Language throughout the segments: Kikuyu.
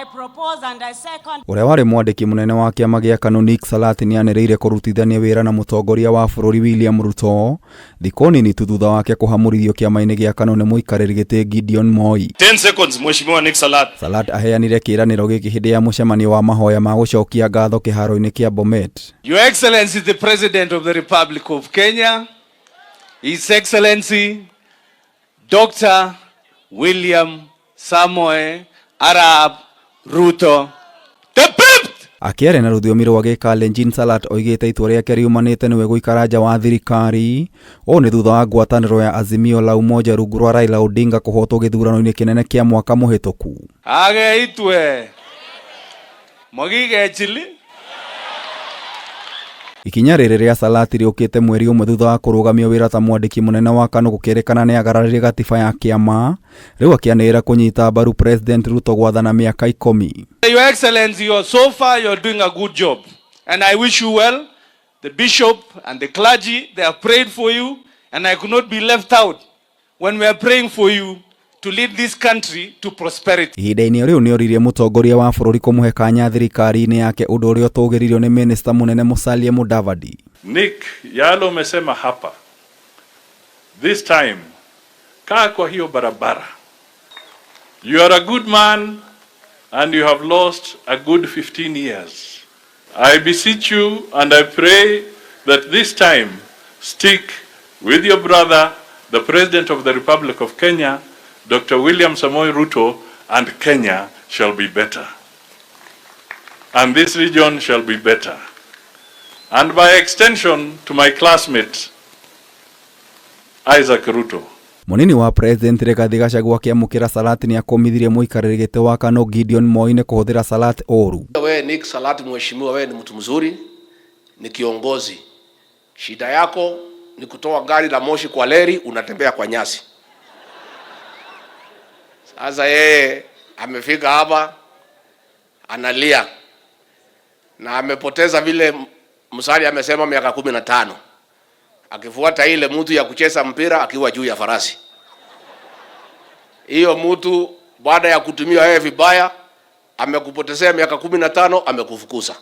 I propose and I second. Ũrĩa warĩ mwandĩki mũnene wa kĩama gĩa KANU Nick Salat nĩanĩrĩire kũrutithania wĩra na mũtongoria wa bũrũri William Ruto thikũ nini tu thutha wake kũhamũrithio kĩama-inĩ gĩa KANU nĩ mũikarĩri gĩtĩ Gideon Moi. 10 seconds, Mheshimiwa Nick Salat. Salat aheanire kĩĩranĩro gĩkĩ hĩndĩ ya mũcemanio wa mahoya ma gũcokia ngatho kĩharo-inĩ kĩa Bomet. Your Excellency the President of the Republic of Kenya, His Excellency Dr. William Samoei Arap Ruto the fifth. Akĩaria na rũthiomi rwa gĩkalenjin, Salat oigĩte itua rĩake riumanĩte nĩwe gũikara nja wa thirikari. Ũũ nĩ thutha wa ngwatanĩro ya Azimio la Umoja rungu rwa Raila Odinga kũhotwo gĩthurano-inĩ kĩnene kĩa mwaka mũhĩtũku. Ageitwe mogigechili. Ikinya rĩrĩ rĩa Salat rĩũkĩte mweri ũmwe thutha wa kũrũgamio wĩra ta mwandĩki mũnene wa KANU gũkĩrĩkana nĩ agararire gatiba ya kĩama, rĩu akĩanĩrĩra kũnyita mbaru President Ruto gwathana mĩaka 10. Your Excellency, so far you're doing a good job and I wish you well. The bishop and the clergy, they have prayed for you and I could not be left out when we are praying for you to lead this country to prosperity. Ihinda-inĩ rĩu nĩoririe mũtongoria wa bũrũri kũmũhe kanya thirikari-inĩ yake, ũndũ ũrĩa ũtũgĩririo nĩ minista mũnene Musalia Mudavadi. Nick, yale umesema hapa, this time kaa kwa hiyo barabara. You are a good man and you have lost a good 15 years. I beseech you and I pray that this time stick with your brother, the President of the Republic of Kenya, Dr. William Samoei Ruto, and Kenya shall be better. And this region shall be better. And by extension to my classmate, Isaac Ruto. Munini wa President Rigathi Gachagua akĩamũkĩra Salat nĩakũmithirie mũikarĩri gĩtĩ wa KANU Gideon Moi nĩ kũhũthĩra Salat ũru. Wewe Nick Salat, mheshimiwa, wewe ni mtu mzuri, ni kiongozi. Shida yako ni kutoa gari la moshi kwa leri, unatembea kwa nyasi. Sasa yeye amefika hapa analia na amepoteza vile Musalia amesema miaka 15 akifuata ile mtu ya kucheza mpira akiwa juu ya farasi. Hiyo mtu baada ya kutumia wewe vibaya amekupotezea miaka 15, amekufukuza.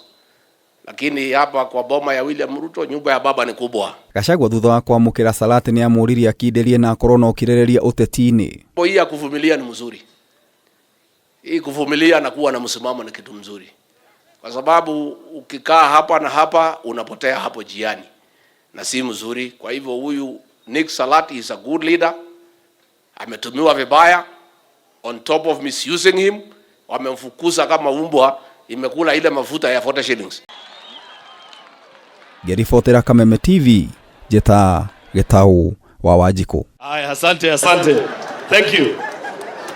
Lakini hapa kwa boma ya William Ruto, nyumba ya baba ni kubwa. Gachagua thutha wa kwamũkĩra Salat nĩamũririe akindĩrie na akorwo na ũkirĩrĩria ũteti-inĩ. Hii ya kuvumilia ni mzuri. Hii kuvumilia na kuwa na msimamo ni kitu mzuri, kwa sababu ukikaa hapa na hapa unapotea hapo jiani na si mzuri. Kwa hivyo huyu Nick Salat is a good leader, ametumiwa vibaya, on top of misusing him, wamemfukuza kama umbwa imekula ile mafuta ya 40 shillings. Ngĩribotera Kameme TV, njĩta Gĩtaũ wa Wanjikũ. Aya, asante, asante. Thank you.